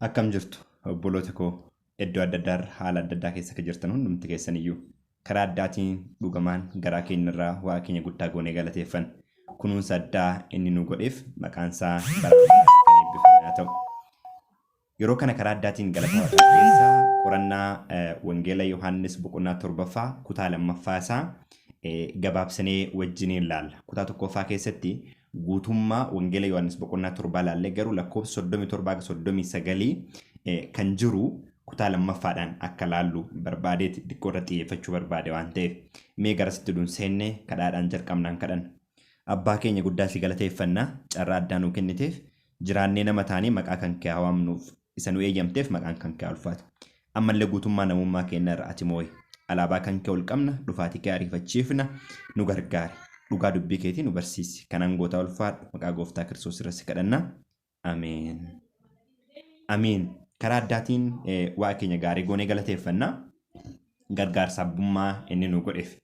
Akkam jirtu obboloota koo iddoo adda addaarra haala adda addaa keessa kan jirtan hundumti keessan iyyuu karaa addaatiin dhugamaan garaa keenya irraa waaqa keenya guddaa goonee galateeffanna. Kunuunsa addaa inni nu godheef maqaan isaa bara baraan kan eebbifame haa ta'u. Yeroo kana karaa addaatiin galata waaqaa keessa qorannaa Wangeela Yohaannis boqonnaa torbaffaa kutaa lammaffaa isaa gabaabsinee wajjiniin ilaalla. Kutaa tokkoffaa keessatti guutummaa Wangeela Yohaannis boqonnaa torbaa ilaallee garuu lakkoofsa 37 haga 39 kan jiru kutaa lammaffaadhaan akka laallu barbaadeeti xiqqoo irratti xiyyeeffachuu barbaade waan ta'eef mee garasitti duun seenne kadhaadhaan jalqabnaan kadhan. Abbaa keenya guddaa si galateeffanna carraa addaa nuu kenniteef jiraannee nama taanee maqaa kan kee haa waamnuuf isa nu eeyyamteef maqaan kan kee haa ulfaatu. Ammallee guutummaa namummaa keenya irra ati moo'i. Alaabaa kan kee ol qabna, dhufaatii kee ariifachiifna, nu gargaari. Dhugaa dubbii keetii nu barsiisi. Kanaan gootaa ulfaadhu maqaa gooftaa Kiristoos irra si kadhanna. Ameen. Ameen. Karaa addaatiin waaqa keenya gaarii goonee galateeffanna. Gargaarsa abbummaa inni nu godheef.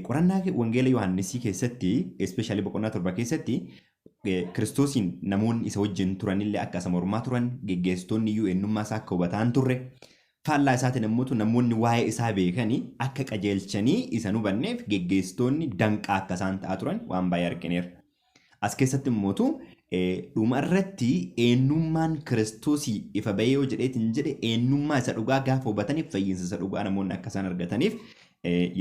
Qorannaa Wangeela Yohaannisii keessatti, especially boqonnaa 7 keessatti, Kiristoosiin namoonni isa wajjin turanillee akka isa mormaa turan, geggeessitoonni iyyuu eenyummaa isaa akka hubataa hin turre, faallaa isaatiin immoo namoonni waa'ee isaa beekanii akka qajeelchanii isa hin hubanneef geggeessitoonni danqaa akka isaan ta'aa turan waan baay'ee argineerra. As keessatti immoo dhuma irratti eenyummaan Kiristoosii ifa ba'ee yoo jedheetiin jedhe eenyummaa isa dhugaa gaafa hubataniif fayyinsa isa dhugaa namoonni akka isaan argataniif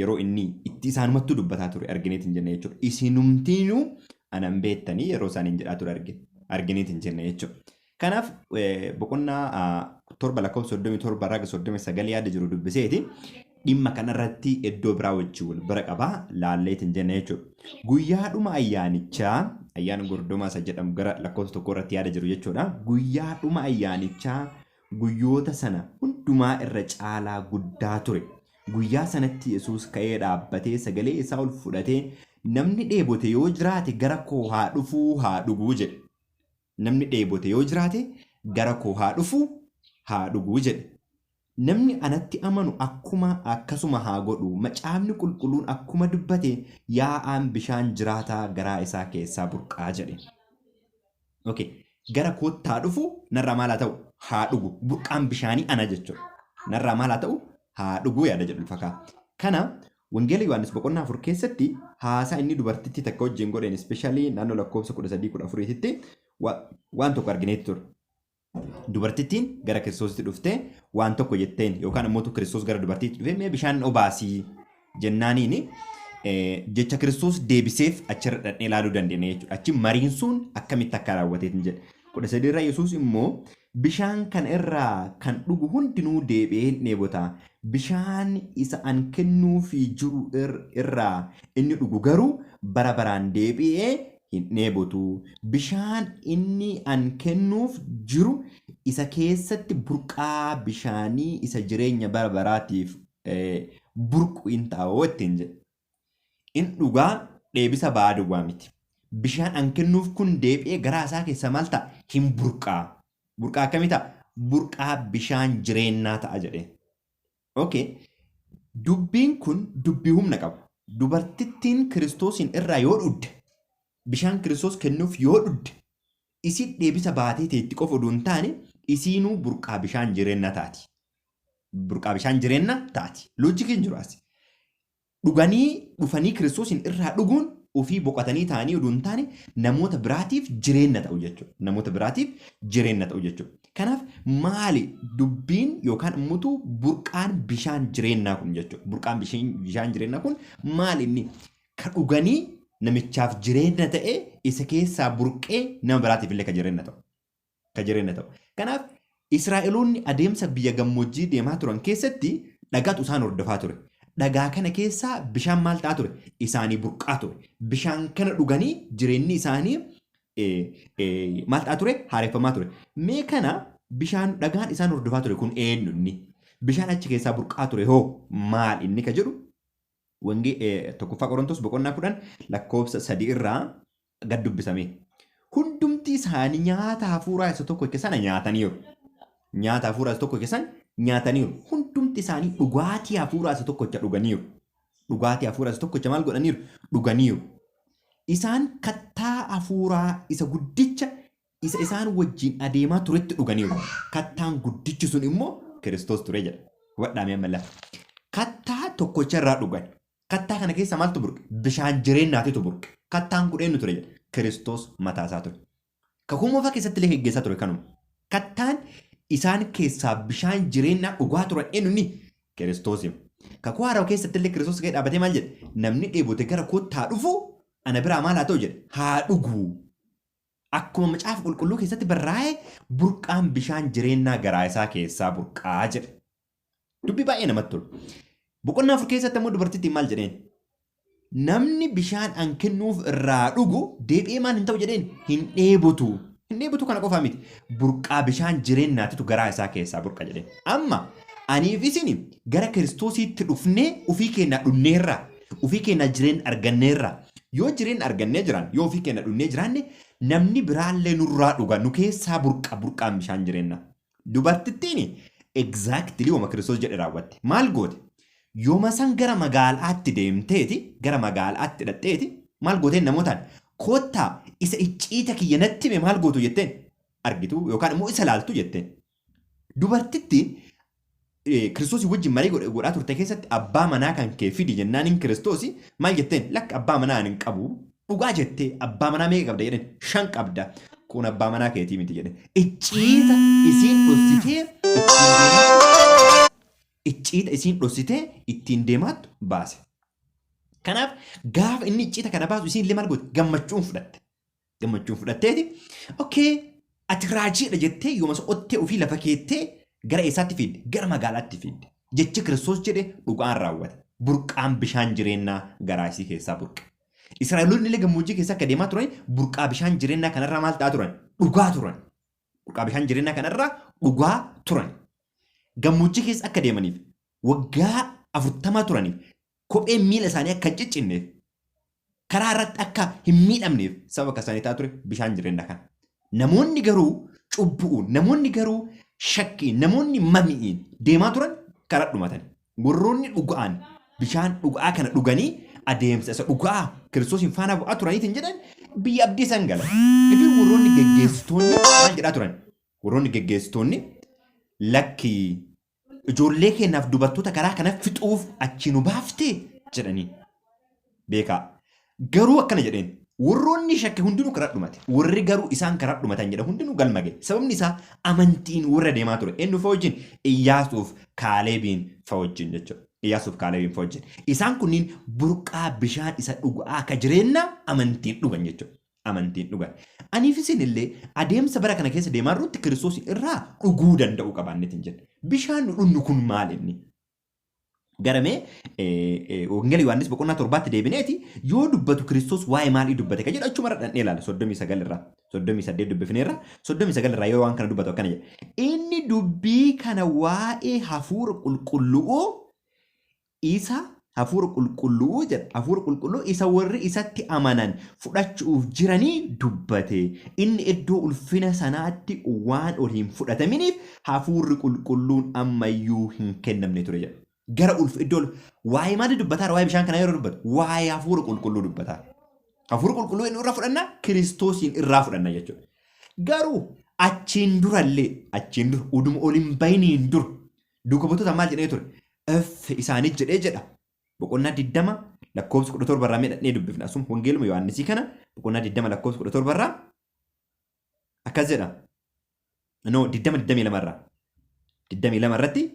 yeroo inni itti isaanumattuu dubbataa ture argineetiin jenne jechuudha. Isinumtiinuu anan beektanii yeroo isaaniin jedhaa ture argineetiin jenne jechuudha. Kanaaf boqonnaa 7 lakkoofsa 37 irraa 39 yaada jiru dubbiseeti dhimma kanarratti iddoo biraa wajjin wal bira qabaa laalleetiin jenne jechuudha. Guyyaadhuma ayyaanichaa ayyaana gordomaa isa jedhamu gara lakkoofsa 1 irratti yaada jiru jechuudha. Guyyaadhuma ayyaanichaa guyyoota sana hundumaa irra caalaa guddaa ture. Guyyaa sanatti Yesuus ka'ee dhaabbatee sagalee isaa ol fudhatee namni dheebote yoo jiraate gara koo haa dhufuu haa dhuguu jedhe. Namni dheebote yoo jiraate gara koo haa dhufuu haa dhuguu jedhe. Namni anatti amanu akkuma akkasuma haa godhu. Macaafni qulqulluun akkuma dubbate yaa'aan bishaan jiraataa garaa isaa keessaa burqaa jedhe. Okay. Gara koottaa dhufu narraa maal haa ta'u? Haa dhugu. Burqaan bishaanii ana jechuudha. Narraa maal haa ta'u? Haa dhugu yaada jedhu lafa kaa'a. Kana Wangeela Yohaannis boqonnaa 4 keessatti haasaa inni dubartittii takka wajjin godheen especially naannoo lakkoofsa 13 14tti waan tokko argineetti ture. Dubartittiin gara Kiristoositti dhuftee waan tokko jetteen yookaan immoo Kiristoos gara dubartiitti dhufee mee bishaan obaasii jennaaniin jecha Kiristoos deebiseef achirra dhaqnee ilaaluu dandeenya jechuudha. Achi mariin sun akkamitti akka raawwateetiin jedhe. 13 irraa Yesuus immoo bishaan kana irraa kan dhugu hundinuu deebi'ee hin dheebota. Bishaan isa an kennuufii jiru irraa inni dhugu garuu bara baraan deebi'ee hin dheebotu. Bishaan inni an kennuuf jiru isa keessatti burqaa bishaanii isa jireenya bara baraatiif burqu in ta'a ittiin jedhe. In dhugaa dheebisa ba'aa duwwaa miti. Bishaan an kennuuf kun deebi'ee garaa isaa keessa maal ta'a? Hin burqaa. Burqaa akkamii ta'a? Burqaa bishaan jireennaa ta'a jedhee. Okay. Dubbiin kun dubbii humna qabu. Dubartittiin Kiristoosiin irraa yoo dhugde, bishaan Kiristoos kennuuf yoo dhugde, isin dheebisa baatee teetti qofa oduu hin taane, isiinuu burqaa bishaan jireennaa taati. Burqaa bishaan jireennaa taati. Loojikiin jiru asi. Dhuganii dhufanii Kiristoosiin irraa dhuguun ofii boqotanii taa'anii oduu hin taane namoota biraatiif jireenna ta'u jechuudha. Namoota biraatiif jireenna ta'u jechuudha. Kanaaf maali dubbiin yookaan immoo burqaan bishaan jireennaa kun jechuudha. Burqaan bishaan jireennaa kun maali inni? Ka dhuganii namichaaf jireenna ta'e isa keessaa burqee nama biraatiif illee ka jireenna ta'u. Ka jireenna ta'u. Kanaaf Israa'eloonni adeemsa biyya gammoojjii deemaa turan keessatti dhagaatu isaan hordofaa ture. Dhagaa kana keessaa bishaan maal ta'aa ture? Isaanii burqaa ture. Bishaan kana dhuganii jireenyi isaanii maal ta'aa ture? Haareffamaa ture. Mee kana bishaan dhagaan isaan hordofaa ture kun eenyu inni? Bishaan achi keessaa burqaa ture hoo maal inni ka jedhu Wangee 1ffaa Qorontos boqonnaa 10 lakkoofsa 3 irraa gad dubbisame. Hundumti isaanii nyaata hafuuraa isa tokkicha sana nyaataniiru. Nyaata hafuuraa isa tokkicha sana nyaataniiru. Hundumti isaanii dhugaatii hafuuraa isa tokkicha dhuganiiru. Dhugaatii hafuuraa isa tokkicha maal godhaniiru? Dhuganiiru. Isaan kattaa hafuuraa isa guddicha Isa isaan wajjin adeemaa turetti dhuganiiru. Kattaan guddichi sun immoo Kiristoos ture jedha. Hubadhaa mee amma lafa. Kattaa tokkocha irraa dhugan. Kattaa kana keessa maaltu burqe? Bishaan jireenyaatitu burqe. Kattaan kun eenyu ture jedha? Kiristoos mataa isaa ture. Kakuu moofaa keessatti illee geggeessaa ture kanuma. Kattaan isaan keessaa bishaan jireenyaa dhugaa turan eenyu inni? Kiristoos. Kakuu haaraa keessatti illee Kiristoos ga'ee dhaabatee maal jedhe? Namni dheebote gara kootti haa dhufu, ana biraa maal haa ta'u jedhe? Haa dhugu. Akkuma macaafa qulqulluu keessatti barraa'e burqaan bishaan jireenyaa garaa isaa keessaa burqaa jedhe. Dubbii baay'ee namatti tolu. Boqonnaa 4 keessatti ammoo dubartittiin maal jedheen? Namni bishaan an kennuuf irraa dhugu deebi'ee maal hin ta'u jedheen? Hin dheebotu. Hin dheebotu kana qofaa miti. Burqaa bishaan jireenyaatitu garaa isaa keessaa burqa jedheen. Amma aniif isin gara Kiristoosiitti dhufnee ofii keenyaa dhunneerra. Ofii keenyaa jireenya arganneerra. Yoo jireenya argannee jiraan, yoo ofii keenya dhunnee jiraanne, namni biraallee nurraa dhuga, nu keessaa burqa burqaan bishaan jireenyaa. Dubartittiin exactly wama Kiristoos jedhe raawwatte. Maal goote? Yooma san gara magaalaatti deemteeti, gara magaalaatti dhaqxeeti, maal gooteen namootaan? Koottaa isa icciita kiyya natti hime maal gootu jetteen? Argitu yookaan immoo isa laaltu jetteen. Dubartittiin Kiristoosii wajjin marii godhaa turte keessatti abbaa manaa kan kee fidi jennaaniin Kiristoosii maal jetteen? Lakka abbaa manaa hin qabu. Dhugaa jettee abbaa manaa meeqa qabda jedheen? 5 qabda. Kun abbaa manaa keetii miti jedhe. Icciita isiin dhossitee ittiin deemaattu, icciita isiin dhossitee ittiin deemaattu baase. Kanaaf gaafa inni icciita kana baasu isiin illee maal goote? Gammachuun fudhatte. Gammachuun fudhatteeti. Okay, ati raajiidha jettee yooma ottee ofii lafa keettee gara eessaatti fiidde? Gara magaalaatti fiidde. Jechi Kiristoos jedhe dhugaan raawwate. Burqaan bishaan jireenyaa garaa isii keessaa burqe. Israa'eloonni illee gammoojjii keessa akka deemaa turan burqaa bishaan jireenyaa kanarraa maal ta'aa turan? Dhugaa turan. Burqaa bishaan jireenyaa kanarraa dhugaa turan. Gammoojjii keessa akka deemaniif waggaa 40 turaniif kopheen miila isaanii akka hin ciccinneef karaa irratti akka hin miidhamneef sababa akka isaanii ta'aa ture bishaan jireenyaa kana. Namoonni garuu cubbu'uun, namoonni garuu shakkiin, namoonni mami'iin deemaa turan karaa dhumatan. Warroonni dhuga'an bishaan dhugaa kana dhuganii adeemsa isa dhugaa Kiristoosiin faana bu'aa turaniitiin jedhan biyya abdii san galan. Ifi warroonni geggeessitoonni maal jedhaa turan? Warroonni geggeessitoonni lakki ijoollee keenyaaf dubartoota karaa kana fixuuf achi nu baaftee jedhanii beekaa. Garuu akkana jedheen warroonni shakke hundinuu karaa dhumate. Warri garuu isaan karaa dhumatan jedha hundinuu galma ga'e. Sababni isaa amantiin warra deemaa ture. Eenyu fa'a wajjin? Iyyaasuuf Kaaleebiin fa'a wajjin jechuudha. Iyyaasuuf Kaaleebiin fa'a wajjin. Isaan kunniin burqaa bishaan isa dhugaa akka jireenyaa amantiin dhugan jechuudha. Amantiin dhugan. Aniif isin illee adeemsa bara kana keessa deemaa jirrutti Kiristoos irraa dhuguu danda'uu qabaanneetiin jenna. Bishaan nu dhugnu kun maal inni? Garamee Wangeela Yohaannis boqonnaa 7tti deebineeti yoo dubbatu Kiristoos waa'ee maalii dubbate kan jedhu achuma irra dhaqnee ilaalla. 39 irraa 38 dubbifneerra 39 irraa yoo waan kana dubbatu akkana jedha. Inni dubbii kana waa'ee hafuura qulqullu'uu isa hafuura qulqulluu jedha. Hafuura qulqulluu isa warri isatti amanan fudhachuuf jiranii dubbate. Inni iddoo ulfina sanaatti waan ol hin fudhataminiif hafuurri qulqulluun ammayyuu hin kennamne ture jedha. Gara ulf iddoo waa'ee maalii dubbataa? Waa'ee bishaan kanaa yeroo dubbatu waa'ee hafuura qulqulluu dubbataa. Hafuura qulqulluu inni irraa fudhanna Kiristoosiin irraa fudhanna jechuudha. Garuu achiin durallee achiin dura uduma ol hin bayiniin dura duuka buutota maal jedhee ture? F isaanii jedhee jedha. Boqonnaa 20 lakkoofsa 17 irraa mee dhaqnee dubbifna. Asuma Wangeeluma Yohaannisii kana boqonnaa 20 lakkoofsa 17 irraa akkas jedha. No 20 22 irraa. 22 irratti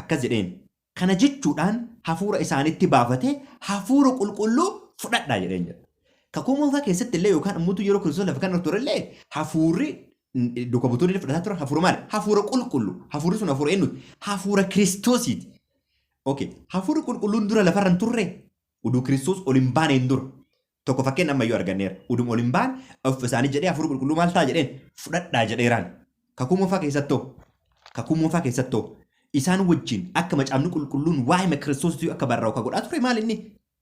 akkas jedheen. Kana jechuudhaan hafuura isaanitti baafatee hafuura qulqulluu fudhadhaa jedheen jedha. Kakuu moofaa keessatti illee yookaan ammoo yeroo Kiristoos lafa kana ture illee hafuurri duuka buutonni illee fudhataa turan hafuura maali? Hafuura qulqulluu. Hafuurri sun hafuura eenyuti? Hafuura Kiristoosiiti. Okay. Hafuurri qulqulluun dura lafarra hin turre uduu Kiristoos ol hin baaneen dura. Tokko fakkeenya ammayyuu arganneera. Uduma ol hin baane of isaanii jedhee hafuura qulqulluu maal ta'a jedheen fudhadhaa jedheeraan. Kakuu moofaa keessattoo kakuu moofaa keessattoo isaan wajjin akka macaafni qulqulluun waa'ee Kiristoositti akka barraa'u ka godhaa ture maal inni?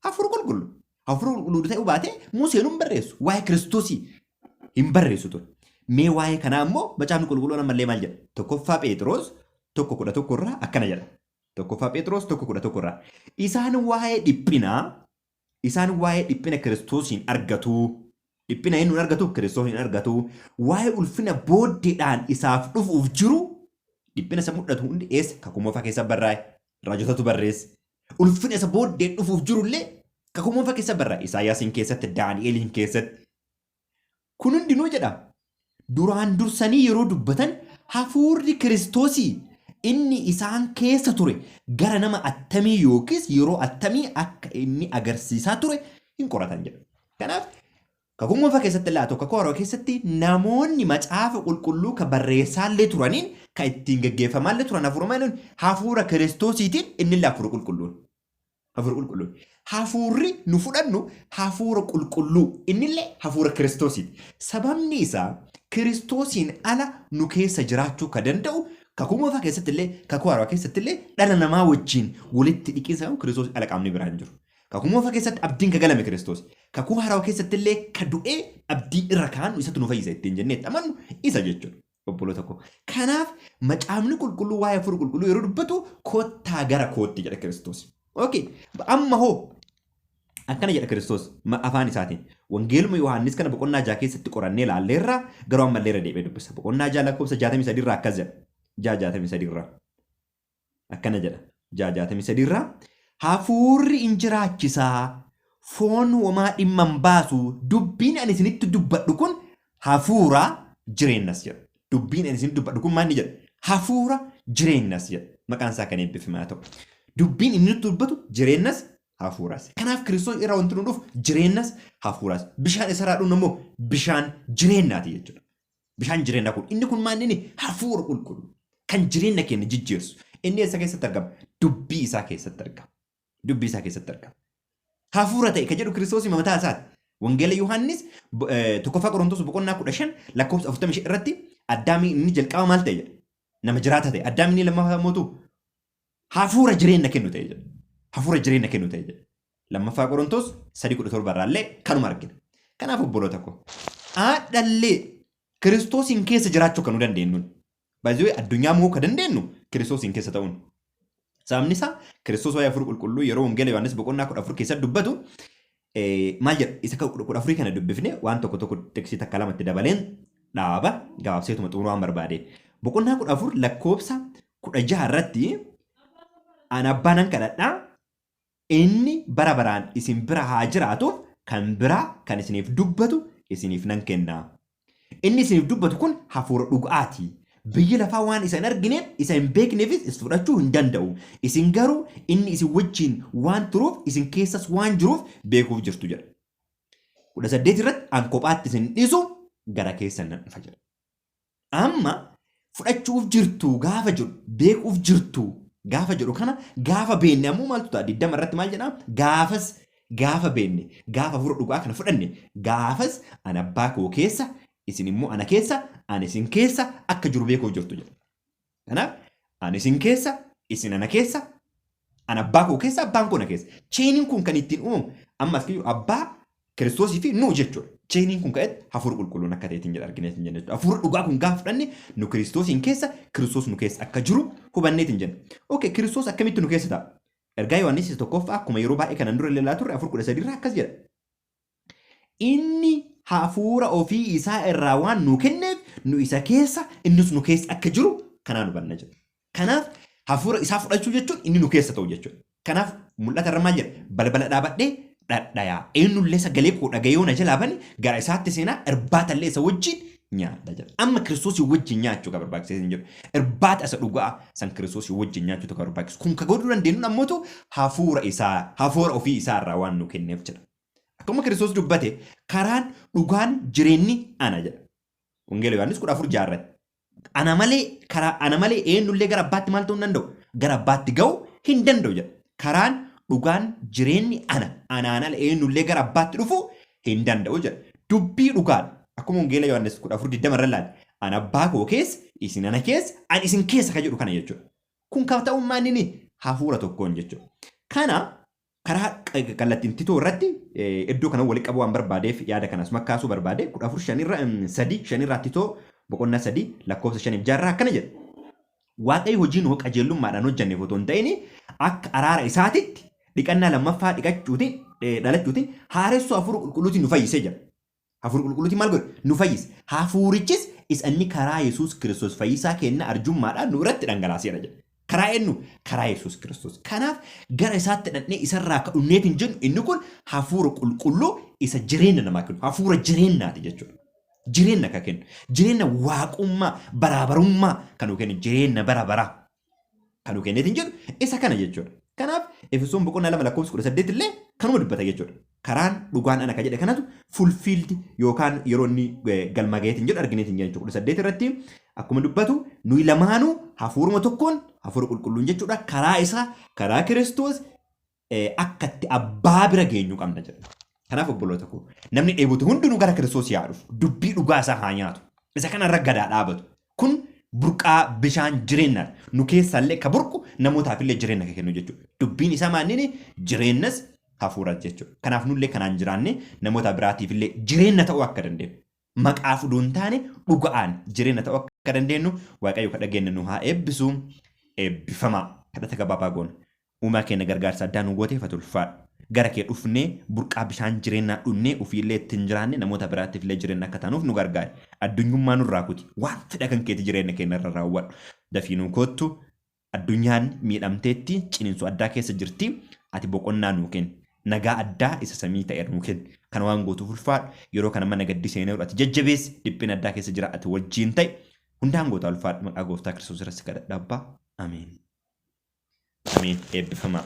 Hafuura qulqulluu. Hafuura qulqulluu ta'uu baatee Museen hin barreessu. Waa'ee Kiristoosii hin barreessu ture. Mee waa'ee kanaa immoo macaafni qulqulluun ammallee maal jedha? Tokkoffaa Phexros 1:11 irraa akkana jedha. Tokkoffaa Phexros 1:11 irraa. Isaan waa'ee dhiphinaa isaan waa'ee dhiphina Kiristoosiin argatu. Dhiphina inni hin argatu, Kiristoos hin argatu. Waa'ee ulfina booddeedhaan isaaf dhufuuf jiru dhiphina isa mul'atu hundi eessa? Kakuu Moofaa keessa barraa'e. Raajotatu barreesse. Ulfina isa booddeen dhufuuf jirullee Kakuu Moofaa keessa barraa'e. Isaayyaasiin keessatti, Daani'eliin keessatti. Kun hundinuu jedha. Duraan dursanii yeroo dubbatan hafuurri Kiristoosii inni isaan keessa ture gara nama attamii yookiis yeroo attamii akka inni agarsiisaa ture hin qoratan jedha. Kanaaf Kakuu Moofaa keessatti illee haa ta'u Kakuu Haaraa keessatti namoonni macaafa qulqulluu ka barreessaallee turaniin ka ittiin geggeeffamaallee turan hafuura maaliin hafuura Kiristoosiitiin innillee hafuura qulqulluun. Hafuura qulqulluun. Hafuurri nu fudhannu hafuura qulqulluu innillee hafuura Kiristoosiiti. Sababni isaa Kiristoosiin ala nu keessa jiraachuu ka danda'u Kakuu Moofaa keessatti illee Kakuu Haaraa keessatti illee dhala namaa wajjin walitti dhiqiinsa qabu Kiristoos ala qaamni biraa hin jiru. Kakuu Moofaa keessatti abdiin ka galame Kiristoos. Kakuu Haaraa keessatti illee ka du'ee abdii irra kaa'annu isatu nu fayyisa ittiin jennee itti amannu isa jechuudha. Obboloota koo. Kanaaf macaafni qulqulluu waa'ee hafuura qulqulluu yeroo dubbatu kottaa gara kootti jedha Kiristoos. Okay. Amma hoo akkana jedha Kiristoos afaan isaatiin. Wangeeluma Yohaannis kana boqonnaa 6 keessatti qorannee ilaalleerra garuu ammallee irra deebi'ee dubbisa. Boqonnaa 6 lakkoofsa 63 irraa akkas jedha. 6 63 irraa. Akkana jedha. 6 63 irraa. Hafuurri in jiraachisaa foon homaa dhimma hin baasu dubbiin ani isinitti dubbadhu kun hafuura jireenyas jedha. Dubbiin ani isinitti dubbadhu kun maal ni jedha? Hafuura jireenyas jedha. Maqaan isaa kan eebbifame haa ta'u. Dubbiin inni nutti dubbatu jireenyas hafuuras. Kanaaf Kiristoos irraa wanti nu dhufu jireenyas hafuuras. Bishaan isarraa dhugnu immoo bishaan jireenyaati jechuudha. Bishaan jireenyaa kun inni kun maal inni hafuura qulqulluu kan jireenya keenya jijjiirsu. Inni eessa keessatti argama? Dubbii isaa keessatti argama. Dubbii isaa keessatti argama. Hafuura ta'e kan jedhu Kiristoos mataa isaati. Wangeela Yohaannis 1ffaa Qorontos boqonnaa 15 lakkoofsa 45 irratti Addaamii inni jalqaba maal ta'e jedha? Nama jiraata ta'e. Addaam inni lammaffaa mootu hafuura jireenya kennu ta'e jedha. Hafuura jireenya kennu ta'e jedha. 2ffaa Qorontos 3:17 irraallee kanuma argina. Kanaaf obboloota koo haadhallee Kiristoosiin keessa jiraachuu kan nu dandeenyuun. Baay'ee addunyaa mo'uu kan dandeenyu Kiristoosiin keessa ta'uun. Sababni isaa Kiristoos waa'ee hafuura qulqulluu yeroo Wangeela Yohaannis boqonnaa 14 keessatti dubbatu maal jedha isa 14 kana dubbifne waan tokko tokko xiqsii takka lamatti dabaleen dhaaba gabaabseetuma xumuruu waan barbaade. Boqonnaa 14 lakkoofsa 16 irratti ani abbaa nan kadhadhaa inni bara baraan isin bira haa jiraatuuf kan biraa kan isiniif dubbatu isiniif nan kenna. Inni isiniif dubbatu kun hafuura dhugaati. Biyyi lafaa waan isa hin argineef isa hin beekneefis isa fudhachuu hin danda'u. Isin garuu inni isin wajjin waan turuuf isin keessas waan jiruuf beekuuf jirtu jedha. 18 irratti an kophaatti isin dhiisu gara keessan nan dhufa jedha. Amma fudhachuuf jirtu gaafa jedhu beekuuf jirtu gaafa jedhu kana gaafa beenne ammoo maaltu ta'a? 20 irratti maal jedhaa? Gaafas gaafa beenne gaafa hafuura dhugaa kana fudhanne gaafas an abbaa koo keessa isin immoo ana keessa ani isin keessa akka jiru beekuuf jirtu jedha. Kanaaf ani isin keessa isin ana keessa an abbaa koo keessa abbaan koo na keessa. Cheeniin kun kan ittiin uumamu amma as kiyyuu abbaa Kiristoosii fi nu jechuudha. Cheeniin kun ka'etti hafuura qulqulluun akka ta'eetiin jedha argineetiin jenna jechuudha. Hafuura dhugaa kun gaafa fudhanne nu Kiristoosiin keessa Kiristoos nu keessa akka jiru hubanneetiin jenna. Okay, Kiristoos akkamitti nu keessa ta'a? Ergaa Yohaannis isa tokkoffaa akkuma yeroo baay'ee kanan dura ilaalaa turre 4:13 irraa akkas jedha. Inni hafuura ofii isaa irraa waan nu kenneef nu isa keessa innis nu keessa akka jiru kanaan hubanna jedha. Kanaaf hafuura isaa fudhachuu jechuun inni nu keessa ta'u jechuudha. Kanaaf mul'ata irra maal jedha? Balbala dhaabadhee dhadhayaa. Eenyullee sagalee koo dhaga'ee yoo na jalaa bane gara isaatti seenaa irbaatallee isa wajjin nyaadha jedha. Amma Kiristoosii wajjin nyaachuu kan barbaachisu hin jedhu. Irbaata isa dhugaa san Kiristoosii wajjin nyaachuu kan barbaachisu. Kun kan godhuu dandeenyu ammootu hafuura isaa hafuura ofii isaa irraa waan nu kenneef jedha. Akkuma Kiristoos dubbate karaan dhugaan jireenyi ana jedha. Wangeela Yohaannis 14:6 irratti. Ana malee karaa ana malee eenyullee gara abbaatti maal ta'uu hin danda'u? Gara abbaatti ga'uu hin danda'u jedha. Karaan dhugaan jireenyi ana. Anaan ala eenyullee gara abbaatti dhufuu hin danda'u jedha. Dubbii dhugaadha. Akkuma Wangeela Yohaannis 14:20 irra ilaale. Ana abbaa koo keessa, isin ana keessa, ani isin keessa kan jedhu kana jechuudha. Kun kan ta'u maal inni hafuura tokkoon jechuudha. Kana karaa kallattiin Titoo irratti iddoo kana walitti qabuu waan barbaadeef yaada kanas makkaasuu barbaade 14 5 irra 3 5 irraa Titoo boqonnaa 3 lakkoofsa 5 6 irraa akkana jedha. Waaqayyo hojii nu qajeelummaadhaan hojjenneef otoo hin ta'in akka araara isaatitti dhiqannaa lammaffaa dhiqachuutiin dhalachuutiin haaressuu hafuura qulqulluutiin nu fayyisee jira. Hafuura qulqulluutiin maal godhe? Nu fayyise. Hafuurichis isa inni karaa Yesuus Kiristoos fayyisaa keenya arjummaadhaan nu irratti dhangalaaseera jedha. Karaa eenyu? Karaa Yesuus Kiristoos. Kanaaf gara isaatti dhaqnee isarraa akka dhunneet hin jennu inni kun hafuura qulqulluu isa jireenya namaa kennu. Hafuura jireenyaati jechuudha. Jireenya akka kennu. Jireenya waaqummaa, baraabarummaa kan nu kennu. Jireenya bara baraa kan nu kenneet hin jedhu isa kana jechuudha. Kanaaf Efesoon boqonnaa 2 lakkoofsa 18 illee kanuma dubbata jechuudha. Karaan dhugaan ana ka jedhe kanatu fulfilled yookaan yeroo inni galma gaheet hin jedhu argineet hin jechuudha. 18 irratti akkuma dubbatu nuyi lamaanuu hafuuruma tokkoon hafuura qulqulluun jechuudha karaa isaa karaa Kiristoos akka itti abbaa bira geenyu qabna jedha. Kanaaf obboloota koo namni dheebote hundinuu gara Kiristoos yaa dhufu dubbii dhugaa isaa haa nyaatu. Isa kanarra gadaa dhaabatu. Kun burqaa bishaan jireenyaati. Nu keessaallee ka burqu namootaafillee jireenya ka kennu jechuudha. Dubbiin isaa maannini jireenyas hafuuras jechuudha. Kanaaf nullee kanaan jiraanne namoota biraatiifillee jireenya ta'uu akka dandeenyu. Maqaaf uduu hin taane dhuga'aan jireenya ta'uu akka dandeenyu Waaqayyo ka dhageenye nu haa eebbisu. Eebbifamaa. Kadhata gabaabaa goona. Uumaa keenya gargaarsa addaa nu gooteef ati ulfaadhu. Gara kee dhufnee burqaa bishaan jireennaa dhunnee ufiillee ittiin jiraanne namoota biraattiifillee jireenya akka taanuuf nu gargaari. Addunyummaa nurraa kuti. Waan fedha kan keeti jireenya keenya irra raawwadhu. Dafii nuu koottu. Addunyaan miidhamteetti ciniinsuu addaa keessa jirti. Ati boqonnaa nuu kenni. Nagaa addaa isa samii ta'e nuu kenni. Kana waan gootuuf ulfaadhu. Yeroo kana mana gaddi seenee ati jajjabeessi. Dhiphina addaa keessa jira ati wajjiin ta'i. Hundaan gootaa ulfaadhu maqaa gooftaa Kiristoos irratti kadhadha abbaa. Ameen. Ameen. Eebbifamaa.